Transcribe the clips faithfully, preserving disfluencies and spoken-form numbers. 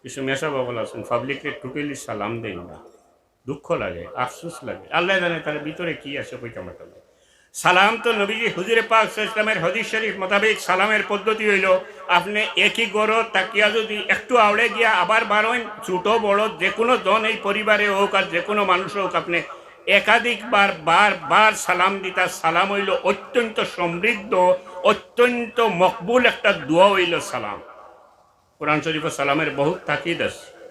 কিছু মেসাব অকল আছইন, পাবলিকরে টোটালি সালাম দেইন না। দুঃখ লাগে, আফসোস লাগে। আল্লায় জানে তার ভিতরে কি আছে, কইতাম পারতাম না। সালাম তো নবীজি হুজুরে পাক সাল্লাল্লাহু আলাইহি ওয়াসাল্লামের হাদিস শরীফ মোতাবেক সালামের পদ্ধতি অইলো, আপনে একই ঘরো থাকিয়া যদি একটু আওড়ে গিয়া আবার বারইন, ছোট বড় যে কোনো জন এই পরিবারে অউক আর যে কোনো মানুষ অউক, আপনে একাধিকবার বার বার সালাম দিতা। সালাম অইলো অত্যন্ত সমৃদ্ধ, অত্যন্ত মকবুল একটা দোয়া অইলো সালাম। কোরআন শরীফো সালামের বহুত তাকিদ আছে।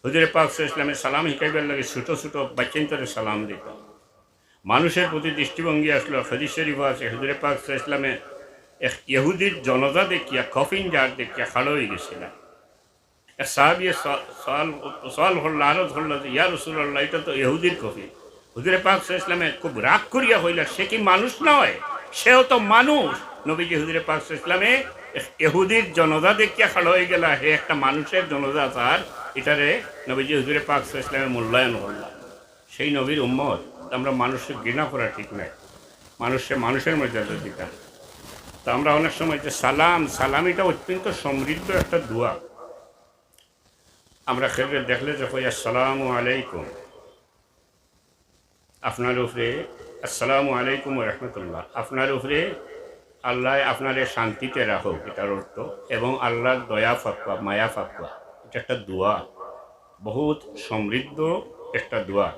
হুজুরে পাক সাল্লাল্লাহু আলাইহি ওয়াসাল্লামে সালাম হিকাইবার লাগি ছোট ছোট বাচ্চাইন্তরে সালাম দিতা। মানুষের প্রতি দৃষ্টিভঙ্গি আছলো, হাদিস শরীফো আছে, হুজুরে পাক সাল্লাল্লাহু আলাইহি ওয়াসাল্লামে এক ইহুদির জনাজা দেখিয়া, কফিন যার দেখিয়া খাড়া অইগেছিলা। এক সাহাবিয়ে স-, সওয়াল, সওয়াল করলা, আরজ করলা যে, "ইয়া রাসূলুল্লাহ, ইটা তো ইহুদির কফিন।" হুজুরে পাক সাল্লাল্লাহু আলাইহি ওয়াসাল্লামে খুব রাগ করিয়া কইলা, "সে কি মানুষ নয়? সেও তো মানুষ।" নবীজি হুজুরে পাক সাল্লাল্লাহু আলাইহি ওয়াসাল্লামে এক ইহুদির জনাজা দেখিয়া খাড়া অইগেলা, হে একটা মানুষের জনাজা, তার ইটারে নবীজি হুজুরে পাক সাল্লাল্লাহু আলাইহি ওয়াসাল্লামে মূল্যায়ন করলা। সেই নবীর উম্মত, তো আমরা মানুষরে ঘৃণা করা ঠিক নায়, মানুষরে মানুষের মর্যাদা দিতা। তো আমরা অনেক সময় যে সালাম, সালাম ইটা অত্যন্ত সমৃদ্ধ একটা দোয়া। আমরা কেউরে দেখলে যে কই, "আসসালামু আলাইকুম", আপনার উপরে, "আসসালামু আলাইকুম ওয়া রাহমাতুল্লাহ", আপনার উপরে আল্লায় আপনারে শান্তিতে রাখউক, ইটার অর্থ, এবং আল্লাহর দয়া ফাকুয়া, মায়া ফাকুয়া, ইটা একটা দোয়া, বহুত সমৃদ্ধ একটা দোয়া।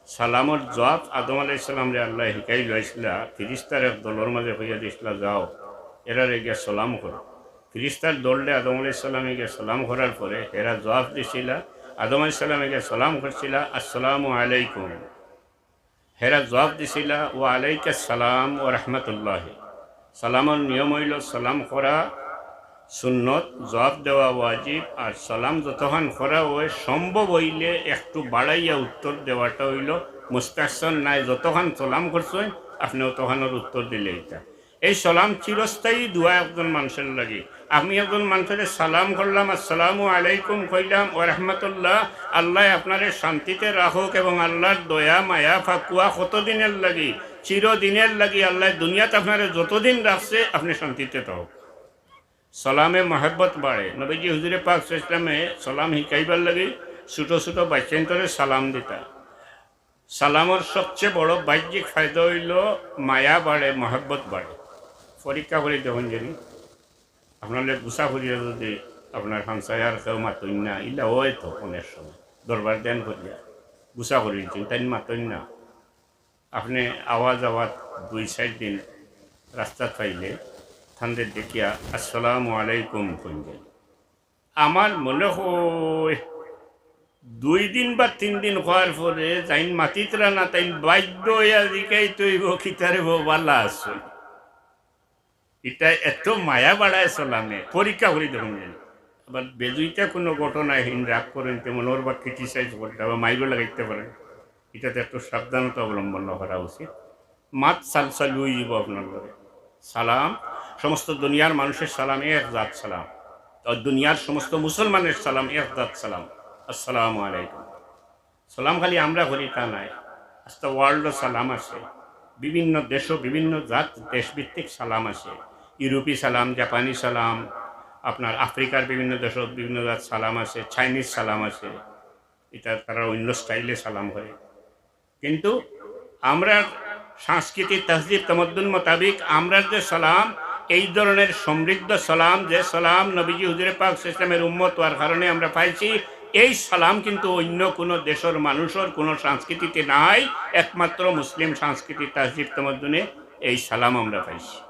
সালামর জবাব আদম আলাইহিস সালামরে আল্লায় হিকাই লইছিলা, ফিরিস্তার এক দলর মাঝে কইয়া দিছিলা, "যাও, এরারে গিয়া সালাম করো।" ফিরিস্তার দলরে আদম আলাইহিস সালামে গিয়া সালাম করার পরে এরা জবাব দিছিলা, আদম আলাইহিস সালামে গিয়া সালাম করছিলা, "আসসালামু আলাইকুম।" হেরা জবাব দিছিলা, "ওয়া আলাইকাস সালাম ওয়া রাহমাতুল্লাহি।" সালামর নিয়ম অইলো সালাম করা সুন্নত, জবাব দেওয়া ওয়াজিব, আর সালাম যতখান করা অয় সম্ভব অইলে একটু বাড়াইয়া উত্তর দেওয়াটা অইলো মুস্তাহসান। নায়, যতখান সালাম করছইন আপনে অতখানর উত্তর দিলে ইতা। এই সালাম চিরস্থায়ী দোয়া একজন মানষর লাগি। আমি একজন মানষরে সালাম করলাম, "আসসালামু আলাইকুম" কইলাম, "ওয়া রাহমাতুল্লাহ", আল্লায় আপনারে শান্তিতে রাখউক এবং আল্লাহর দয়া, মায়া, ফাকুয়া কতদিনের লাগি? চিরদিনের লাগি। আল্লায় দুনিয়াত আপনারে যতদিন রাখছে, আপনে শান্তিতে থাকউক। সালামে মহব্বত বাড়ে। নবীজি হুজুরে পাক সাল্লাল্লাহু আলাইহি ওয়াসাল্লামে সালাম হিকাইবার লাগি ছোট ছোট বাচ্চাইন্তরে সালাম দিতা। সালামর সবচেয়ে বড় বাহ্যিক ফায়দা অইলো মায়া বাড়ে, মহব্বত বাড়ে। পরীক্ষা করি দেখইন জানি, আপনারে গুসা করিয়া যদি আপনার হামসায়ার কেউ মাতইন না, ইলা অয় তো অনেক সময় দরবার দেন করিয়া গুসা করি দিছইন, তাইন মাতইন না, আপনে আওয়া যাওয়াত দুই চাইর দিন রাস্তাত পাইলে তানরে দেখিয়া "আসসালামু আলাইকুম" কইন। আমার মনে অয় দুই দিন বা তিন দিন কওয়ার পরে যাইন মাতিতরা না, তাইন বাধ্য অইয়া জিকাইতে অইবো, "কিতারে বো, বালা আছো?" ইটা এত মায়া বাড়ায় সালামে, পরীক্ষা করি দেখইন জানি। আবার বেজুইতা কোনো ঘটনা হিন রাগ করইন, তেমন ওর বা criticize করতা বা মাইরও লাগাইতা পারেন, ইটাতে একটু সাবধানতা অবলম্বন করা উচিত। মাত সালসালু অইযিবো আপনার লগে। সালাম, সমস্ত দুনিয়ার মানুষের সালাম এক জাত সালাম, আর দুনিয়ার সমস্ত মুসলমানের সালাম এক জাত সালাম, "আসসালামু আলাইকুম।" সালাম খালি আমরা করি তা নায়, আস্তা world সালাম আছে, বিভিন্ন দেশও বিভিন্ন জাত দেশভিত্তিক সালাম আছে। ইউরোপী সালাম, জাপানি সালাম, আপনার আফ্রিকার বিভিন্ন দেশও বিভিন্ন জাত সালাম আছে, চাইনিজ সালাম আছে, ইটা তারা অন্য স্টাইলে সালাম করে। কিন্তু আমরার সংস্কৃতি, তহজিব, তমদ্দুন মোতাবিক আমরার যে সালাম, এই ধরনের সমৃদ্ধ সালাম, যে সালাম নবীজি হুজুরে পাক সাল্লাল্লাহু আলাইহি ওয়াসাল্লামের উম্মত অওয়ার কারণে আমরা পাইছি, এই সালাম কিন্তু অন্য কোনো দেশর মানুষর কোনো সংস্কৃতিতে নাই, একমাত্র মুসলিম সংস্কৃতি, তহজিব, তমদ্দুনে এই সালাম আমরা পাইছি।